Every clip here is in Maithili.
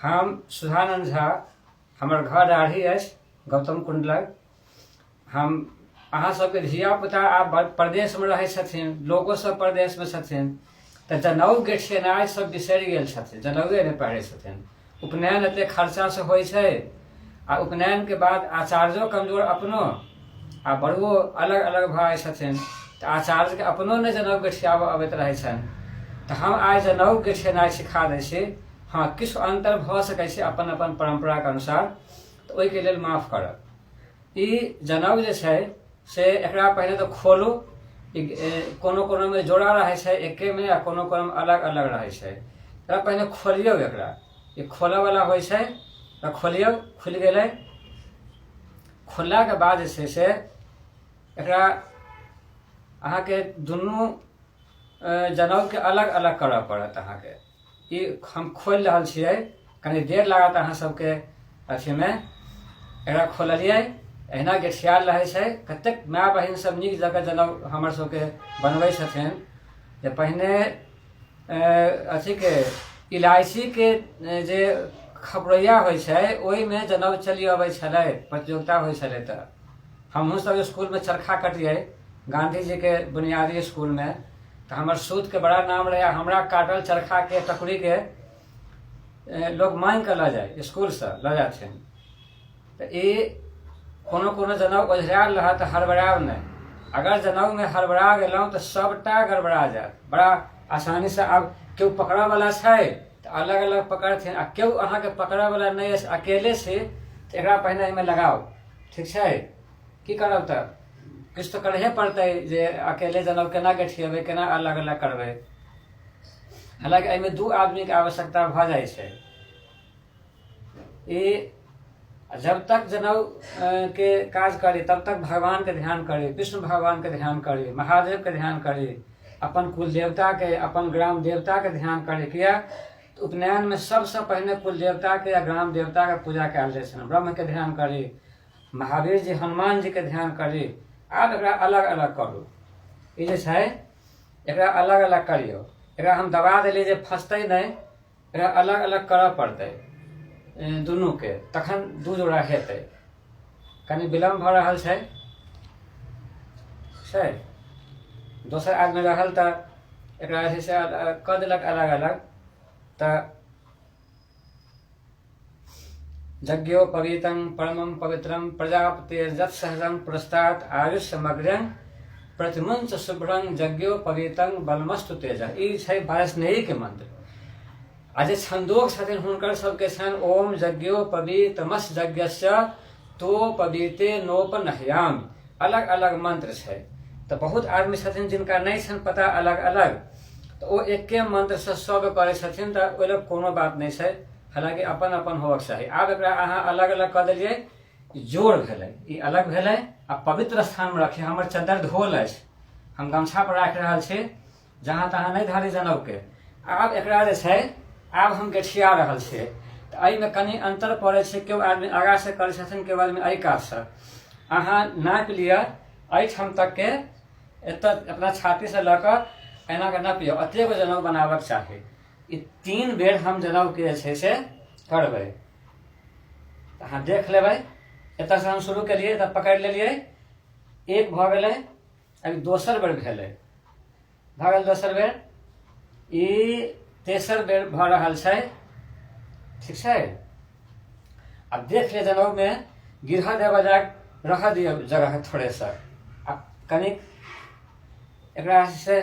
हम सुधानंद झा, हमर घर राढ़ी अछि, गौतम कुंड लग। हम अहाँ सबके धिया पुता आब परदेशमे रहै छथिन, लोको सब परदेशमे छथिन, तऽ जनउ गेठियनाइ सब बिसरि गेल छथिन, जनउए नहि पहिरै छथिन। उपनयन एते खर्चासँ होइ छै आ उपनयनके बाद आचार्यो कमजोर अपनो आ बड़ुओ अलग अलग भऽ जाइ छथिन, तऽ आचार्यके अपनो नहि जनउ गेठियाबऽ अबैत रहै छनि। तऽ हम आइ जनउ गेठियनाइ सिखा दै छी। हँ, किछु अन्तर भऽ सकै छै अपन अपन परम्पराके अनुसार, तऽ ओहिके लेल माफ करब। ई जनउ जे छै से एकरा पहिने तऽ खोलू। ई कोनो कोनोमे जोड़ा रहै छै एकेमे आ कोनो कोनोमे अलग अलग रहै छै। एकरा पहिने खोलियौ, एकरा ई खोलऽवला होइ छै, तऽ खोलियौ। खुलि गेलै। खोललाके बाद जे छै से एकरा अहाँके दुनू जनउके अलग अलग करऽ पड़त अहाँके। ई हम खोलि रहल छियै, कनि देर लागत अहाँ सबके अथीमे। एकरा खोललियै, एहिना गेठियाल रहै छै। कतेक माय बहिन सब नीक जकाँ जनउ हमर सबके बनबै छथिन जे पहिने अथीके इलायचीके जे खपरैया होइ छै ओहिमे जनउ चलि अबै छलै, प्रतियोगिता होइ छलै। तऽ हमहूँ सब इसकुलमे चरखा कटियै गाँधीजीके बुनियादी इसकुलमे, तऽ हमर सूतके बड़ा नाम रहै। हमरा काटल चरखाके टकुरीके लोक मांगि कऽ लऽ जाइ, इसकुलसँ लऽ जाथिन। तऽ ई कोनो कोनो जनउ ओझरायल रहत तऽ हड़बड़ायब नहि। अगर जनउमे हड़बड़ा गेलहुँ तऽ सभटा गड़बड़ा जायत बड़ा आसानीसँ। आब केओ पकड़ऽवला छै तऽ अलग अलग पकड़थिन, आ केओ अहाँके पकड़ऽवला नहि अछि, अकेले छी, तऽ एकरा पहिने एहिमे लगाउ। ठीक छै? की करब, तऽ किछु तऽ करहे पड़तै जे अकेले जनउ केना गेठिएबै, केना अलग अलग करबै। हालाँकि एहिमे दू आदमीके आवश्यकता भऽ जाइ छै। ई जब तक जनउ के काज करी तब तक भगवानके ध्यान करी, विष्णु भगवानके ध्यान करी, महादेवके ध्यान करी, अपन कुल देवताके, अपन ग्राम देवताके ध्यान करी। किया तऽ उपनयनमे सबसँ पहिने कुल देवताके या ग्राम देवताके पूजा कयल जाइ छनि। ब्रह्मके ध्यान करी, महावीर जी, हनुमान जीके ध्यान करी। आब एकरा अलग अलग करू। ई जे छै एकरा अलग अलग करियौ। एकरा हम दबा देलियै जे फँसतै नहि। एकरा अलग अलग करऽ पड़तै दुनूके, तखन दू जोड़ा हेतै। कनि विलम्ब भऽ रहल छै छै दोसर आदमी रहल तऽ एकरा जे छै से कऽ देलक अलग अलग। तऽ यज्ञोपवीतं परमं पवित्रं प्रजापतिर्यत्सहजं पुरस्तात् आयुष्यमग्र्यं प्रतिमुञ्च शुभ्रं यज्ञोपवीतं बलमस्तु तेज। ई छै वाजसनेयीके मंत्र। आ जे छंदोक छथिन हुनकर सबके छनि ओम यज्ञोपवीतमस यज्ञस्य तोपवीते नोपनहयाम। अलग अलग मंत्र छै। तऽ बहुत आदमी छथिन जिनका नहि छनि पता अलग अलग, तऽ ओ एके मंत्रसँ सब करै छथिन, तऽ ओहि लए कोनो बात नहि छै। हालाँकि अपन अपन होबक चाही। आब एकरा अहाँ अलग अलग कऽ देलियै, जोड़ भेलै, ई अलग भेलै। आ पवित्र स्थानमे रखी। हमर चद्दर धोल अछि, हम गमछा पर राखि रहल छी, जहाँ तहाँ नहि धरी जनउके। आब एकरा जे छै आब हम गेठिया रहल छियै, तऽ एहिमे कनि अन्तर पड़ै छै। केओ आदमी आगाँसँ करै छथिन, केओ आदमी एहि कातसँ। अहाँ नापि लिअ एहिठाम तकके, एतऽ अपना छातीसँ लऽ कऽ एना कऽ नापियौ, एतेक गो जनउ बनाबक चाही। ई 3 बेर हम जनउके जे छै से करबै, तऽ अहाँ देख लेबै। एतऽसँ हम शुरू केलियै तऽ पकड़ि लेलियै, एक भऽ गेलै। अभी दोसर बेर भेलै, भऽ गेल दोसर बेर। ई तेसर बेर भऽ रहल छै। ठीक छै? आब देख ले, जनउमे गिरह देबऽ जाय रहऽ दियौ जगह थोड़े सा। आ कनिक एकरा से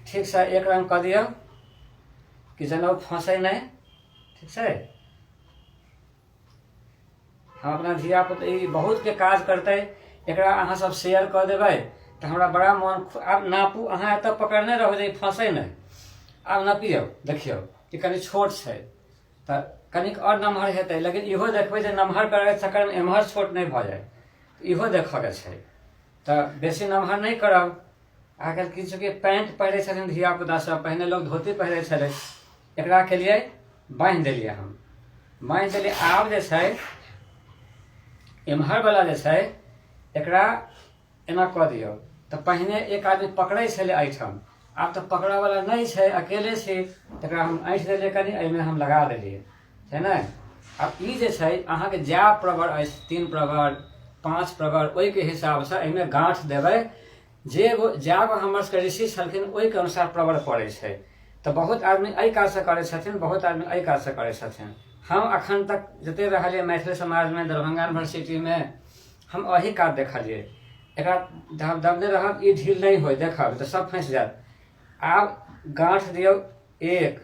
ठीकसँ एक रंग कऽ दियौ कि जनउ फँसै नहि। ठीक छै? हम अपना धियापुता ई बहुतके काज करतै। एकरा अहाँ सब शेयर कऽ देबै तऽ हमरा बड़ा मोन। आब नापू। अहाँ एतऽ पकड़ने रहू जे ई फँसै नहि। आब नापियौ, देखियौ कि कनि छोट छै तऽ कनिक आओर नमहर हेतै, लेकिन इहो देखबै जे नमहर करैके चक्करमे एम्हर छोट नहि भऽ जाय, इहो देखऽके छै। तऽ बेसी नमहर नहि करब। आइ काल्हि किछुके पैंट पहिरै छथिन धियापुता सब, पहिने लोक धोती पहिरै छलै। एकरा केलियै, बान्हि देलियै, हम बान्हि देलियै। आब जे छै एम्हरवला जे छै एकरा एना कऽ दियौ। तऽ पहिने एक आदमी पकड़ै छलै एहिठाम, आब तऽ पकड़ऽवला नहि छै, अकेले छी। तकरा हम ऐँठ देलियै कनि, एहिमे हम लगा देलियै। छै ने। आब ई जे छै अहाँके जए प्रवर अछि, 3 प्रवर 5 प्रवर, ओहिके हिसाबसँ एहिमे गाँठ देबै। जे जए गो हमर सबके ऋषि छलखिन ओहिके अनुसार प्रवर पड़ै छै। तऽ बहुत आदमी एहि काजसँ करै छथिन, बहुत आदमी एहि काजसँ करै छथिन। हम अखन तक जते रहलियै मैथिली समाजमे, दरभंगा यूनिवर्सिटीमे, हम एही काज देखलियै। एकरा दबने रहब, ई ढील नहि होइ, देखब तऽ सब फँसि जायत। आब गाँठ दियौ 1,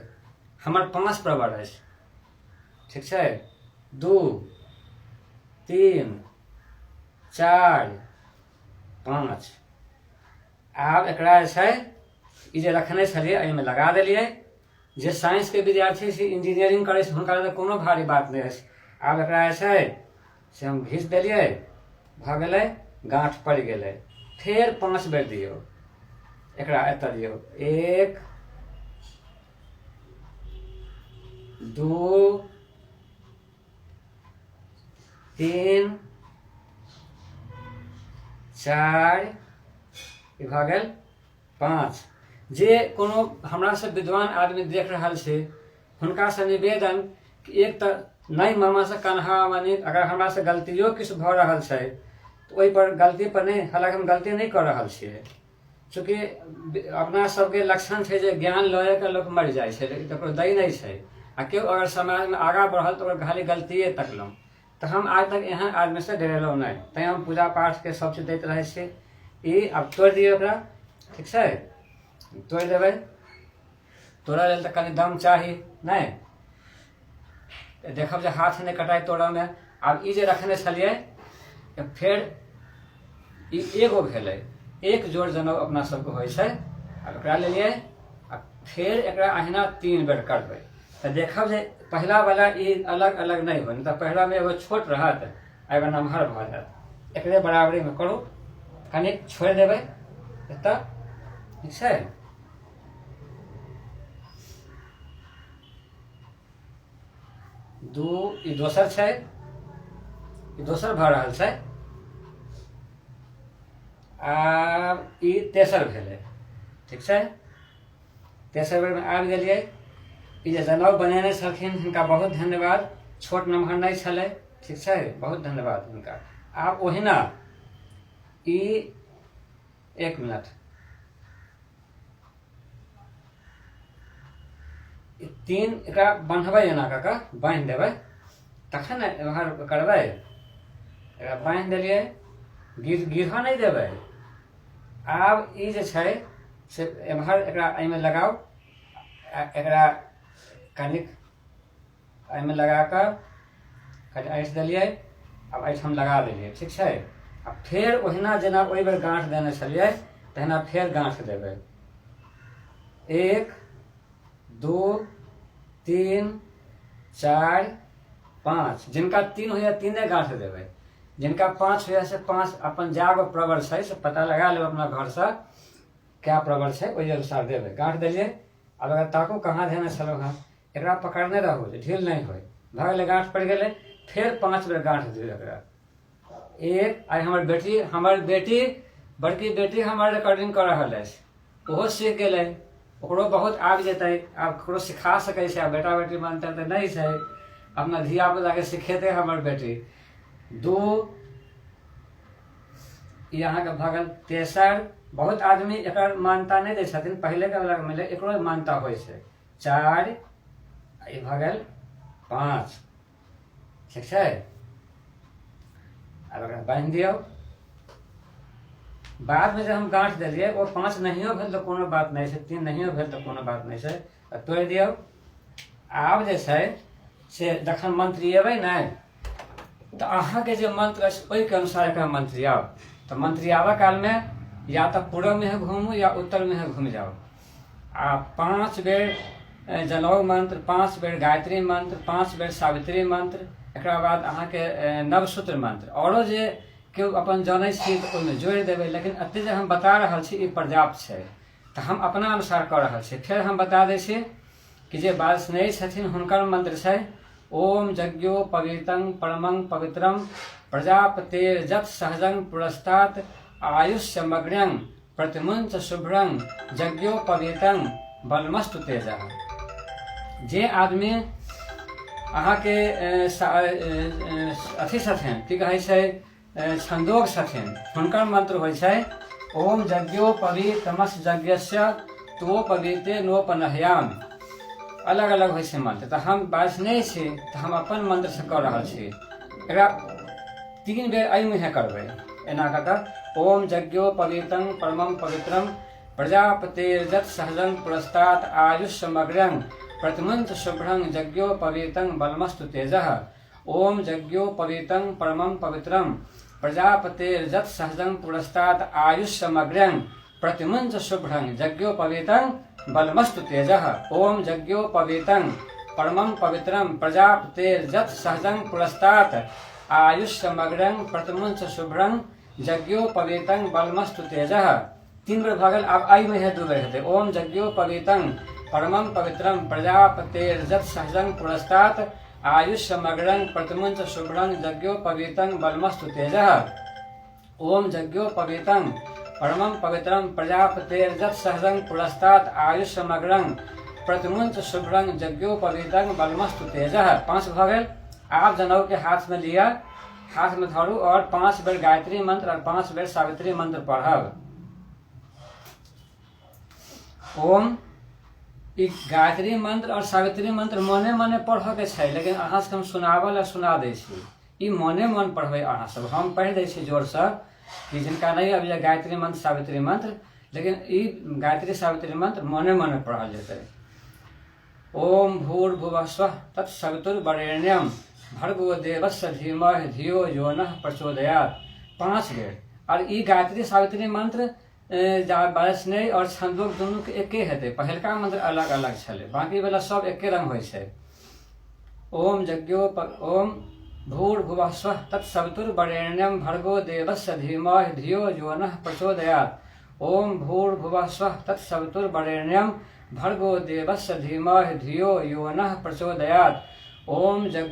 हमर 5 प्रवर अछि, ठीक छै, 2 3 4 5। आब एकरा जे छै ई जे रखने छलियै एहिमे लगा देलियै। जे साइंसके विद्यार्थी छै, इंजीनियरिंग करै छै, हुनका लेल कोनो भारी बात नहि अछि। आब एकरा जे छै से हम घीच देलियै, भऽ गेलै, गाँठ पड़ि गेलै। फेर 5 बेर दियौ एकरा, एतऽ दियौ 1 2 3 4, ई भऽ गेल 5। जे कोनो हमरासँ विद्वान आदमी देख रहल छै हुनकासँ निवेदन कि एक तऽ नहि मामासँ कन्हा मानी, अगर हमरासँ गलतियो किछु भऽ रहल छै तऽ ओहिपर गलती पर नहि, हालाँकि हम गलती नहि कऽ रहल छियै, चूँकि अपना सबके लक्षण छै जे ज्ञान लए कऽ लोक मरि जाइ छै, लेकिन ककरो दै नहि छै। आ केओ अगर समाजमे आगाँ बढ़ल तऽ ओकर खाली गलतिए तकलहुँ। तऽ हम आइ तक एहन आदमीसँ डरेलहुँ नहि, तैँ हम पूजा पाठके सब चीज दैत रहै छी। ई आब तोड़ि दियौ एकरा, ठीक छै, तोड़ि देबै। तोड़ऽ लेल तऽ कनि दम चाही नहि, देखब जे हाथ नहि कटाइ तोड़ऽमे। आब ई जे रखने छलियै फेर ई एगो भेलै, एक जोड़ जनउ अपना सबके होइ छै। आब एकरा लेलियै आ फेर एकरा अहिना 3 बेर करबै तऽ देखब जे पहिला वाला ई अलग अलग नहि होइ, तऽ पहिलामे एगो छोट रहत आ एगो नमहर भऽ जायत। एकरे बराबरीमे करू, कनिक छोड़ि देबै एतऽ, ठीक छै। 2, ई दोसर छै, ई दोसर भऽ रहल छै। आब ई तेसर भेलै, ठीक छै। तेसर बेरमे आबि गेलियै। ई जे जनउ बनेने छलखिन हिनका बहुत धन्यवाद, छोट नमहर नहि छलै, ठीक छै, बहुत धन्यवाद हिनका। आब ओहिना ई 1 मिनट, 3 एकरा बन्हबै, एना कऽ कऽ बान्हि देबै तखन ने एम्हर करबै। एकरा बान्हि देलियै, गिरह नहि देबै। आब ई जे छै से एम्हर एकरा एहिमे लगाउ, एकरा कनिक एहिमे लगा कऽ कनि ऐँठ देलियै, आब एहिठाम लगा देलियै, ठीक छै। आ फेर ओहिना जेना ओहि बेर गाँठ देने छलियै तहिना फेर गाँठ देबै। 1 2 3 4 5, जिनका 3 होइए 3 गाँठ देबै, जिनका 5 होइए से 5, अपन जागो प्रवर छै से पता लगा लेब अपना घरसँ क्या प्रवर छै, ओहि अनुसार देबै। गाँठ देलियै। आब अगर ताकू कहाँ धेने छलहुँ हँ, एकरा पकड़ने रहू जे ढील नहि होइ। भऽ गेलै, गाँठ पड़ि गेलै। फेर 5 बेर गाँठ दियौ एकरा। 1, आइ हमर बेटी, हमर बेटी, बड़की बेटी हमर रिकॉर्डिंग कऽ रहल अछि, ओहो सीख गेलै, ओकरो बहुत आबि जेतै। आब ककरो सिखा सकै छै, आब बेटा बेटीमे अन्तर तऽ नहि छै, अपना धियापुताके सिखेतै हमर बेटी। 2, ई अहाँके भऽ गेल तेसर। बहुत आदमी एकर मान्यता नहि दै छथिन, पहिलेके वला मिलै, एकरो मान्यता होइ छै। 4, ई भऽ गेल 5, ठीक छै। आब एकरा बान्हि दियौ। बादमे जे हम गाँठ देलियै ओ 5 नहियो भेल तऽ कोनो बात नहि छै, 3 नहियो भेल तऽ कोनो बात नहि छै, तोड़ि दियौ। आब जे छै से जखन मंत्रिएबै ने तऽ अहाँके जे मंत्र अछि ओहिके अनुसार एकरा मंत्रियाउ। तऽ मंत्रियाबऽ कालमे या तऽ पूरब मुँहे घुमू या उत्तर मुँहे घुमि जाउ। आ 5 बेर जनउ मंत्र, 5 बेर गायत्री मंत्र, 5 बेर सावित्री मंत्र, एकरा बाद अहाँके नवसूत्र मंत्र, औरो जे केओ अपन जनै छी तऽ ओहिमे जोड़ि देबै, लेकिन एते जे हम बता रहल छी ई पर्याप्त छै, तऽ हम अपना अनुसार कऽ रहल छी। फेर हम बता दै छी कि जे वार्ष्णेय छथिन हुनकर मंत्र छै ओम यज्ञो पवित्रं परमं पवित्रं प्रजापतेर्जत सहजं पुरस्तात् आयुष्यमग्र्यं प्रतिमुंच शुभ्रं यज्ञो पवित्रं बलमस्तु तेजः। जे आदमी अहाँके अथी छथिन, की कहै छै, छन्दोग छथिन, हुनकर मंत्र होइ छै ओम यज्ञोपवीतमस यज्ञस्य त्वोपवीते नोपनहयाम। अलग अलग होइ छै मंत्र। तऽ हम वार्ष्णेय छी तऽ हम अपन मंत्रसँ कऽ रहल छी। एकरा 3 बेर एहि मुँहे करबै, एना कऽ कऽ ओम यज्ञोपवीतं परमं पवित्रं प्रजापतेर्जत सहजं पुरस्तात् आयुष्यमग्र्यं प्रतिमंत्र शुभ्रं यज्ञोपवीतं बलमस्तु तेजः। ओम यज्ञोपवीतं परमं पवित्रं प्रजापतेर्जत सहजं पुरस्तात् आयुष्यमग्र्यं प्रतिमंत्र शुभ्रं यज्ञोपवीतं बलमस्तु तेजः। ओम यज्ञोपवीतं परमं पवित्रं प्रजापतेर्जत सहजं पुरस्तात् आयुष्यमग्र्यं प्रतिमंत्र शुभ्रं यज्ञोपवीतं बलमस्तु तेजः। 3 बेर भऽ गेल। आब एहिमे हे 2 बेर हेतै। ओम यज्ञोपवीतं परमं पवित्रं प्रजापतेर्जत सहजं पुरस्तात् आयुष्यमग्रं प्रतिमंच शुभ्रं यज्ञोपवीतं बलमस्तु तेजः। ओम यज्ञोपवीतं परमं पवित्रं प्रजापतेर्जत सहजं पुरस्तात् आयुष्यमग्रं प्रतिमंच शुभ्रं यज्ञोपवीतं बलमस्तु तेजः। 5 भऽ गेल। आब जनउ के हाथ में लिअ, हाथ में धरू और 5 बेर गायत्री मंत्र और 5 बेर सावित्री मंत्र पढ़ब। ओम ई गायत्री मंत्र और सावित्री मंत्र मने मने पढ़ऽ के छै, लेकिन अहाँ सबके हम सुनाबऽ लए सुना दै छी। ई मने मन पढ़बै अहाँ सब, हम पढ़ि दै छी जोरसँ कि जिनका नहि अबैए गायत्री मंत्र सावित्री मंत्र, लेकिन ई गायत्री सावित्री मंत्र मने मने पढ़ल जेतै। ओम भूर्भुवः स्वः तत्सवितुर्वरेण्यं भर्गो देवस्य धीमहि धियो यो नः प्रचोदयात्। 5 बेर। और ई गायत्री सावित्री मंत्र वार्ष्णेय और छंदोग दुनू के एके हेतै, पहिलका मंत्र अलग अलग छलै, बाकी वाला सब एके रंग होइ छै। ओम यज्ञोप ओम भूर्भुवः स्वः तत्सवितुर्वरेण्यं भर्गो देवस्य धीमहि धियो यो नः प्रचोदयात्। ओम भूर्भुवः स्वः तत्सवितुर्वरेण्यं भर्गो देवस्य धीमहि धियो यो नः प्रचोदयात्। ओम जग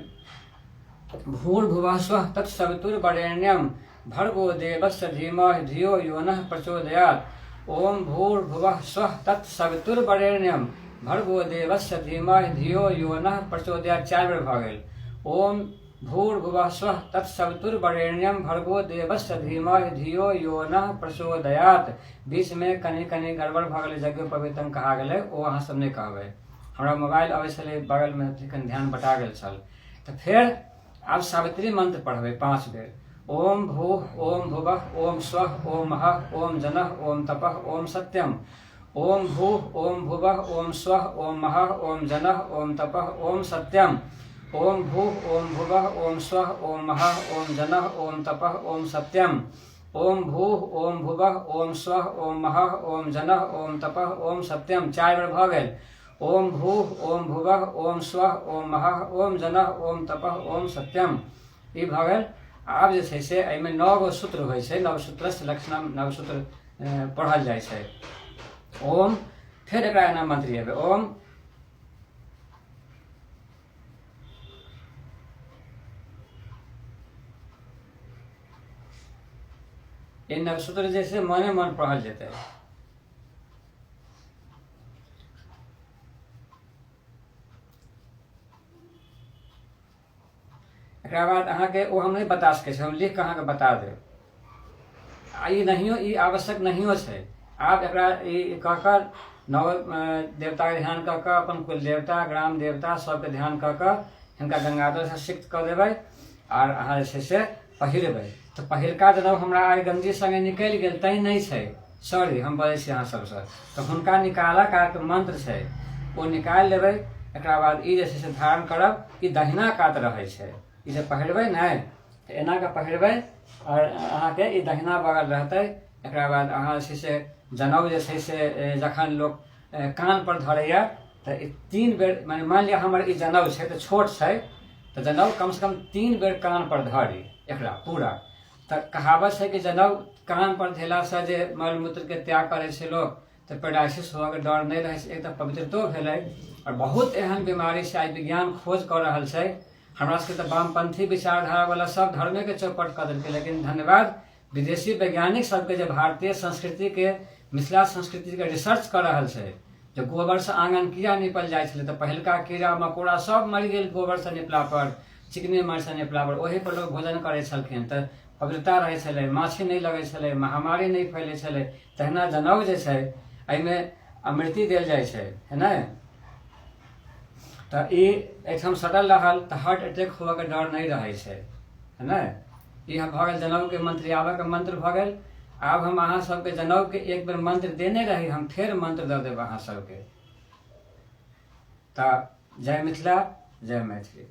भूर्भुवः स्वः तत्सवितुर्वरेण्यं भर्गो देवस्य धीमहि धियो यो नः प्रचोदयात्। ओम भूर्भुवः स्वः तत्सवितुर्वरेण्यं भर्गो देवस्य धीमहि धियो यो नः प्रचोदयात्। 4 बेर भऽ गेल। ओम भूर्भुवः स्वः तत्सवितुर्वरेण्यं भर्गो देवस्य धीमहि धियो यो नः प्रचोदयात्। बीच में कनि कनि गड़बड़ भऽ गेलै, यज्ञोपवीतं कहा गेलै, ओ अहाँ सब नहि कहबै। हमरा मोबाइल अबै छलै बगलमे, कनि ध्यान बटा गेल छल। तऽ फेर आब सावित्री मंत्र पढ़बै 5 बेर। ओम भूः ओम भुवः ओम स्वः ओम महः ओम जनः ओम तपः ओम सत्यम। ओम भूः ओम भुवः ओम स्वः ओम महः ओम जनः ओम तपः ओम सत्यम। ओम भूः ओम भुवः ओम स्वः ओम महः ओम जनः ओम तपः ओम सत्यम। ओम भूः ओम भुवः ओम स्वः ओम महः ओम जनः ओम तपः ओम सत्यम। 4 बेर भऽ गेल। ओम भूः ओम भुवः ओम स्वः ओम महः ओम जनः ओम तपः ओम सत्यम। ई भऽ गेल। आब जे छै से एहिमे 9 गो सूत्र होइ छै, नवसूत्रस्य लक्षणम, नवसूत्र पढ़ल जाइ छै। ओम फेर एकरा एना मंत्र एबै। ओम ई नवसूत्र जे छै मने मन पढ़ल जेतै। एकरा बाद अहाँके ओ हम नहि बता सकै छी, हम लिख कऽ अहाँके बता देब। आ ई नहियो, ई आवश्यक नहियो छै। आब एकरा ई कऽ कऽ नव देवताके ध्यान कऽ कऽ अपन कुल देवता ग्राम देवता सबके ध्यान कऽ कऽ हिनका गंगाजलसँ सिक्त कऽ देबै आर अहाँ जे छै से पहिरबै। तऽ पहिलका जनउ हमरा आइ गंजी सङ्गे निकलि गेल तैँ नहि छै, सॉरी हम बजै छी अहाँ सबसँ। तऽ हुनका निकालऽ कालके मंत्र छै, ओ निकालि लेबै। एकरा बाद ई जे छै से धारण करब। ई दहिना कात रहै छै, ई जे पहिरबै ने तऽ एना कऽ पहिरबै आओर अहाँके ई दहिना बगल रहतै। एकरा बाद अहाँ जे छै से जनउ जे छै से जखन लोक कान पर धरैया तऽ ई 3 बेर, माने मानि लिअ हमर ई जनउ छै तऽ छोट छै, तऽ जनउ कमसँ कम 3 बेर कान पर धरी एकरा पूरा। तऽ कहावत छै कि जनउ कान पर धेलासँ जे मल मूत्रके त्याग करै छै लोक तऽ पैरालिसिस होबऽके डर नहि रहै छै। एक तऽ पवित्रतो भेलै आओर बहुत एहन बीमारी छै आइ विज्ञान खोज कऽ रहल छै। हमरा सबके तऽ वामपंथी विचारधारावला सब धर्मेके चौपट कऽ देलकै, लेकिन धन्यवाद विदेशी वैज्ञानिक सबके जे भारतीय संस्कृतिके मिथिला संस्कृतिके रिसर्च कऽ रहल छै, जे जे गोबरसँ आङन किया निपल जाइ छलै तऽ पहिलका कीड़ा मकोड़ा सब मरि गेल गोबरसँ निपला पर, चिकनी माटिसँ निपला पर। ओही पर लोक भोजन करै छलखिन तऽ पवित्रता रहै छलै, माछी नहि लगै छलै, महामारी नहि फैलै छलै। तहिना जनउ जे छै एहिमे अमृति देल जाइ छै, है ने? तऽ ई एहिठाम सटल रहल तऽ हार्ट अटैक होबऽके डर नहि रहै छै, है ने? ई भऽ गेल जनउके मंत्र, आबऽके मंत्र भऽ गेल। आब हम अहाँ सबके जनउके एक बेर मंत्र देने रही, हम फेर मंत्र दऽ देब अहाँ सबके। तऽ जय मिथिला, जय मैथिली।